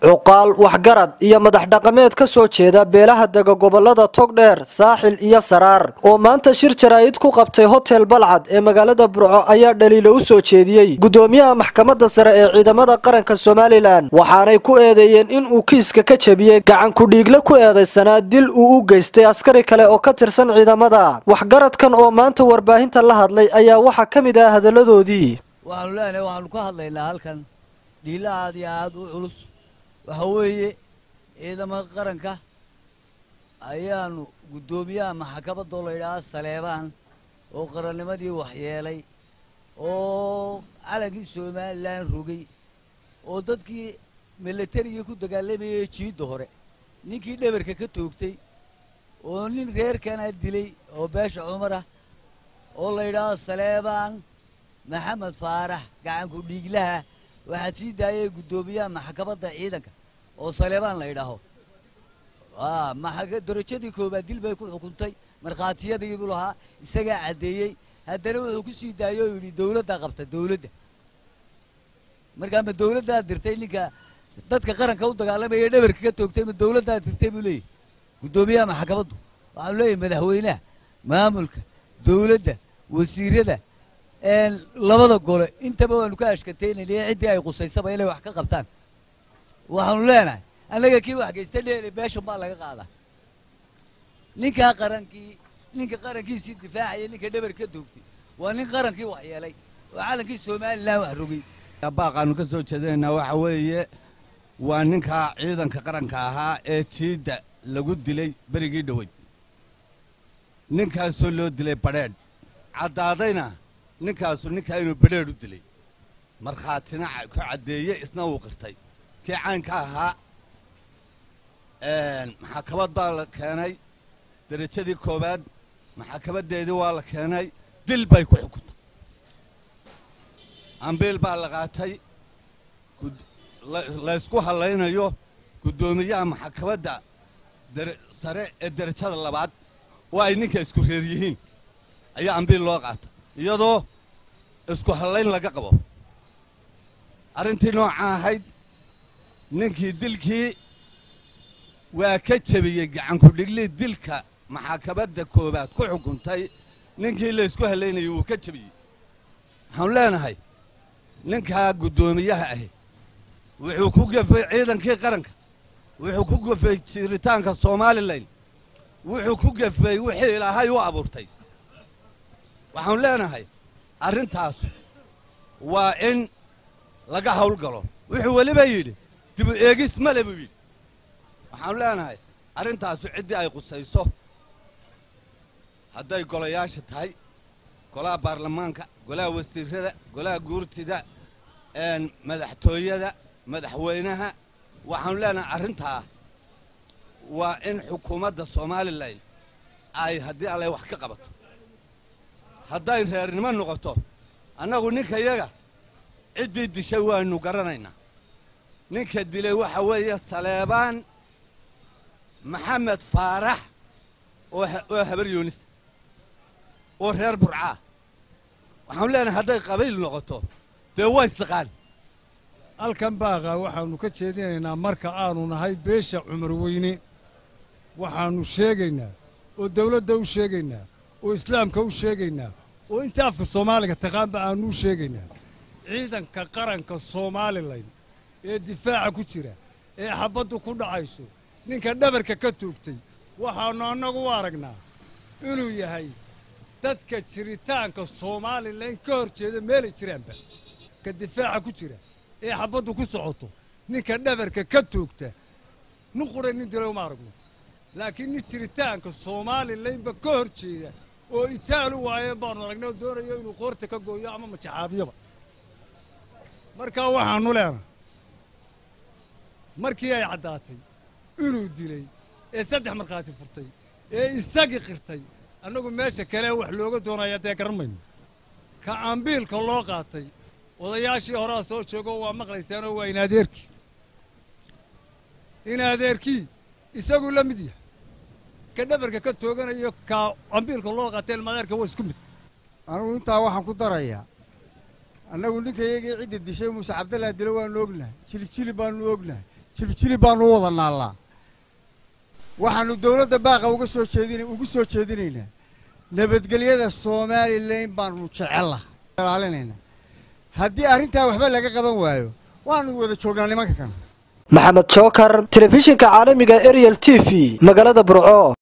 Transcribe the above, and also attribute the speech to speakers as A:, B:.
A: Cuqaal, waxgarad iyo madax dhaqameed ka soo jeeda beelaha dega gobolada Togdheer, Saaxil iyo Saraar oo maanta shir jaraa'id ku qabtay Hotel Balcad ee magaalada Burco ayaa dhaliilo u soo jeediyey gudoomiyaha maxkamadda sare ee ciidamada qaranka Somaliland, waxaanay ku eedeeyeen in uu kiiska ka jebiyey gacan ku-dhiigle ku eedaysanaa dil uu u geystay askari kale oo ka tirsan ciidamada. Waxgaradkan oo maanta warbaahinta la hadlay ayaa waxaa ka mid ah hadalladoodii:
B: Waxaanu leenahay, waxaanu ka hadlaynaa halkan dhiilo aad iyo aad u culus. Waxa weeye, ciidamada qaranka ayaanu guddoomiyaha maxkamadoo la yidhaaha Saleebaan oo qarannimadii waxyeelay oo calankii Somaliland rogay oo dadkii milatarigii ku dagaalamayay jiidda hore ninkii dhabarka ka toogtay oo nin reerkana dilay oo beesha Cumar ah oo la yidhaahdo Saleebaan Maxamed Faarax, gacanku dhiiglaha, waxaa sii daayay guddoomiyaha maxkamadda ciidanka oo Saleebaan la yidhaaho. Darajadii koobaad dil bay ku xukuntay, markhaatiyadii buu lahaa, isagaa caddeeyey. Haddana wuxuu ku sii daayey oo yidhi dawladdaa qabta. Dawladda markaa ma dawladdaa dirtay ninka dadka qaranka u dagaalamaya dhabarka ka toogtay? Ma dawladdaa dirtay buu leeyahy guddoomiyaha maxkamaddu. Waxaanu leeyahay madaxweynaha, maamulka dawladda, wasiirada, labada gole intaba waanu ka ashkataynayna, ciddii ay qusaysaba inay wax ka qabtaan. Waxaanu leenahay, annaga kii wax geysta dheele beeshan baa laga qaadaa. Ninkaa qarankii, ninka qarankiisii difaacaya ninka dhabar ka toogtay waa nin qarankii waxyeelay oo calankii Somaliland wax rogay.
C: Baaqaanu ka soo jeedinaynaa waxa weeye, waa ninkaa ciidanka qaranka ahaa ee jiidda lagu dilay berigii dhoweyd, ninkaasoo loo dilay badheedh, caddaadayna ninkaasu ninkaa inuu badheedh u dilay, markhaatina ku caddeeye, isna wuu qirtay. Kii caynka ahaa maxkamad baa la keenay, derajadii koowaad maxkamaddeedii waa la keenay, dil bay ku xukuntay, ambiil baa la qaatay laysku hallaynayo guddoomiyaha maxkamadda sare ee derajada labaad oo ay ninka isku reer yihiin ayaa ambiil loo qaatay, iyadoo isku hallayn laga qabo. Arrintii nooca ahayd, ninkii dilkii waa ka jebiyey gacanku-dhiglii dilka maxkamadda koowaad ku xukuntay. Ninkii laysku hallaynayay wuu ka jebiyey. Waxaanu leenahay, ninkaa guddoomiyaha ahi wuxuu ku gefay ciidankii qaranka, wuxuu ku gefay jiritaanka Somaliland, wuxuu ku gefay wixii Ilaahay u abuurtay. Waxaanu leenahay, arrintaas waa in laga hawlgalo. Wuxuu weliba yidhi dibu eegis male buu yidhi. Waxaanu leenahay, arrintaasu ciddii ay qusayso, hadday golayaasha tahay, golaha baarlamaanka, golaha wasiirada, golaha guurtida, madaxtooyada, madaxweynaha, waxaanu leenahay arrintaa waa in xukuumadda Somaliland ay haddii allay wax ka qabato. Hadday reernimo noqoto, annagu ninka yaga ciddii dishay waanu garanaynaa. Ninka dilay waxa weeye Saleebaan Maxamed Faarax oo Habar Yoonis oo reer Burcaa. Waxaanu leenahay, hadday qabiil noqoto, dee waa isdaqaan.
D: Halkan baaqa waxaannu ka jeedinaynaa, marka aanu nahay beesha Cumar Weyne, waxaannu sheegaynaa oo dawladda u sheegaynaa oo islaamka u sheegaynaa oo inta afka Soomaaliga taqaanba aannu u sheegaynaa, ciidanka qaranka Somaliland ee difaaca ku jira ee xabbaddu ku dhacayso ninka dhabarka ka toogtay, waxaannu annagu u aragnaa inuu yahay dadka jiritaanka Somaliland ka hor jeeda meelay jiraanba. Ka difaaca ku jira ee xabbaddu ku socoto ninka dhabarka ka toogta, nin qura nin dilay uma aragno, laakiin nin jiritaanka Somalilandba ka hor jeeda oo itaalu waayeen baanu aragnay oo doonayo inuu qoorta ka gooyo ama majaxaabiyaba. Markaa waxaannu leenahay, markii ay caddaatay inuu dilay ee saddex markhaati furtay ee isagii qirtay, annagu meesha kale wax looga doonaya dee garan mayno. Ka ambiilka loo qaatay odayaashii horaa soo joogo waa maqlayseenoo waa inadeerkii, inadeerkii isaguu la mid yahay ka dhabarka ka tooganayo. Ka ambiilka loo qaatay ilmadeerka waa isku mid.
E: Anugu intaa waxaan ku darayaa, annagu ninkayagii cidda dishay, Muuse Cabdallah dilo, waanu ognahay, jilib jilib baanu ognahay. Jilibjilib baanu u wada naallaa. Waxaanu dowladda baaqa ugu soo jeedinaynaa nabadgelyada Somalilan baanu jecella ilaalinaynaa. Haddii arrintaa waxba laga qaban waayo, waanu wada joognaa nimanka kan.
A: Maxamed Jookar, telefishinka caalamiga Ariel TV, magaalada Burco.